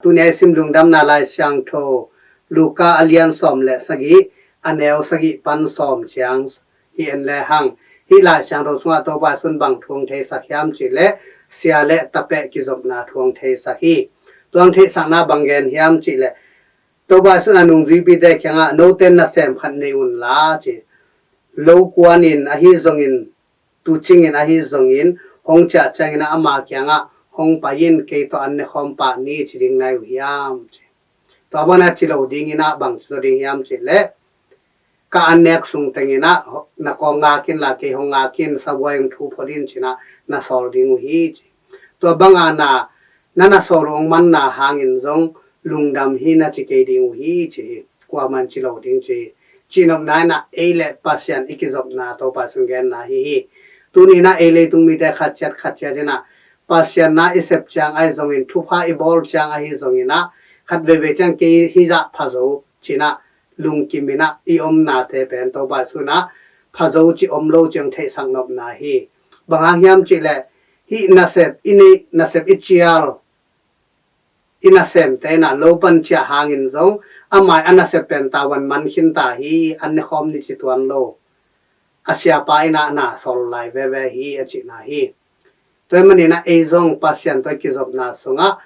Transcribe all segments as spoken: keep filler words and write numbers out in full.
Tuni a i sim lungdamna Lai Siangtho Luka a lian sawm le sagih, a neu sagih pan sawm ciang hi en le hang. Hih Lai Siangtho sungah Topa Jesu'n bang thu hong theisak hiam cih leh sia le tapeh kizopna thu hong theisak hi. Tua hong theisakna bang gen hiam cih leh Topa Jesu'n a nungzuipite kiangah note nasem khat nei unla ci. Lo kuanin ahi zongin, tuucingin ahi zongin hong ciah ciangin ah ama kiangah hong pai in, kei tawh an ne khawm pah ni ci ding nai uh hiam ci. Tua bang a ci lo dingin ah bang ci zaw ding hiam cih leh ka an nek sung tengin ah na kawng ngak inla kei hong ngak in, sabuai hong thu phot in ci-in ah na sawl ding uh hi ci. Tua bang a na na na sawl uh hong manna hangin zong lungdam hi na ci kei ding uh hi ci hi. Kuaman ci lo ding ci hi. Cihnopna in ah ei le Pasian i kizopna Topa Jesu'n genna hi hi. Tuni in ah ei leitung mite khat ciat khat ciat in ah Pasian na i sep ciang ahi zongin, thupha i bawl ciang ahi zongin ah khat veivei ciang kei hih zah pha zo ci-in ah lungkim in ah i omnate pen Topa Jesu'n ah pha zo ci om lo ci hong theihsak nopna hi. Bang hang hiam cih leh hih nasep i neih, nasep i cial, i nasemte in ah lo pan ciah hangin zong ama i a nasep pen tavuan man khin ta hi, an ne khawm ni ci tuan lo. A siapa in ah na sawl lai veve hi a cihna hi. Tua ahih manin ah ei zong Pasian tawh i kizopna sungah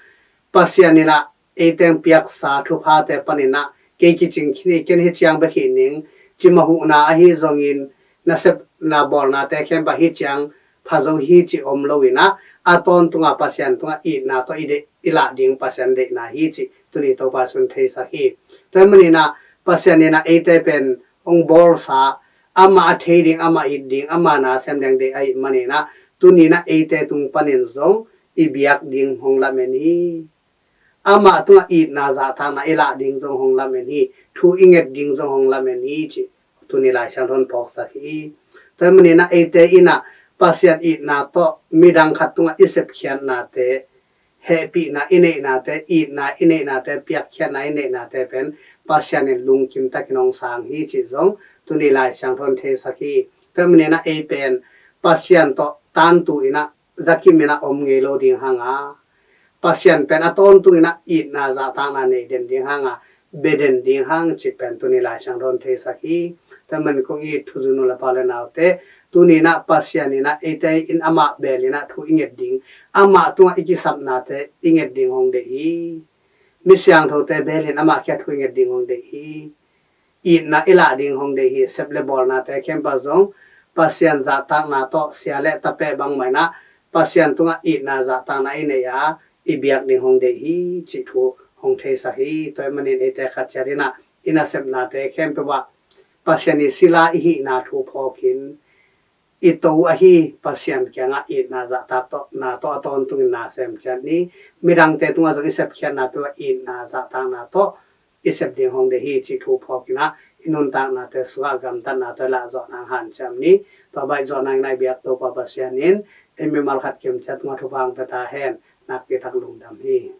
Pasian in ah ei teng piaksa thuphate panin ah kei kicing khin hi, ken hih ciang bek hih ning ci mah huhna ahi zongin, nasepna bawlnate khempeuh hih ciang pha zo hi ci om lo in ah a tawntung a Pasian tungah itna tawh i deih, i lah ding Pasian deihna hi cih tuni Topa Jesu'n theisak hi. Tua ahih manin ah Pasian in ah eite pen hong bawlsa, amah a thei ding, amah it ding, ama nasem ding deih ahih manin ah tuni in ah eite tung panin zong i biak ding hong lamen hi. Amah tungah itna zahtakna i lah ding zong hong lamen hi. Thu i nget ding zong hong lamen hi cih tuni Lai Siangtho'n phawksak hi. Tua ahih manin ah eite in ah Pasian itna tawh midang khat tungah i sepkhiatnate, hehpihna i neihnate, itna i neihnate, piakkhiatna i neihnate pen Pasian in lungkim takin hong sang hi cih zong tuni Lai Siangtho'n theisak hi. Tua ahih manin ah ei pen Pasian tawh tantu in ah zakim in ah om ngei lo ding hang a, Pasian pen a tawntung in ah itna zahtakna nei den ding hang a, bia den ding hang cih pen tuni Lai Siangtho'n theisak hi. Tua ahih manin kong it thuzui nu le pa le naute, tuni in ah Pasian in ah eite in amah beel in ah thu i nget ding, amah tungah i kisapnate i nget ding hong deih hi. Mi siangthote beel in amah kiang thu i nget ding hong deih hi. Itna i lah ding hong deih hi. Sep le bawlnate khempeuh zong Pasian zahtakna tawh, sia le tapeh bangmah in ah Pasian tungah itna zahtakna i neih a, i biak ding hong deih hi cih thu hong theisak hi. Tua ahih manin eite khat ciat in ah i nasepnate khempeuh ah Pasian i sila i hihna thu phawkin, i to ahi Pasian kiangah itna zahtak tawh, na tawh a tawntungin na sem ciat ni. Midangte tungah zong i sepkhiatna peuh ah itna zahtakna tawh i sep ding hong deih hi cih thu phawkin ah i nuntaknate sungah gamtatna tawh i lah zawh nang hanciam ni. Tua baih zawh nangin ah i biak Topa Pasian in ei mimal khat kim ciat tungah thupha hong pia ta hen. Nakpi tak lungdam hi.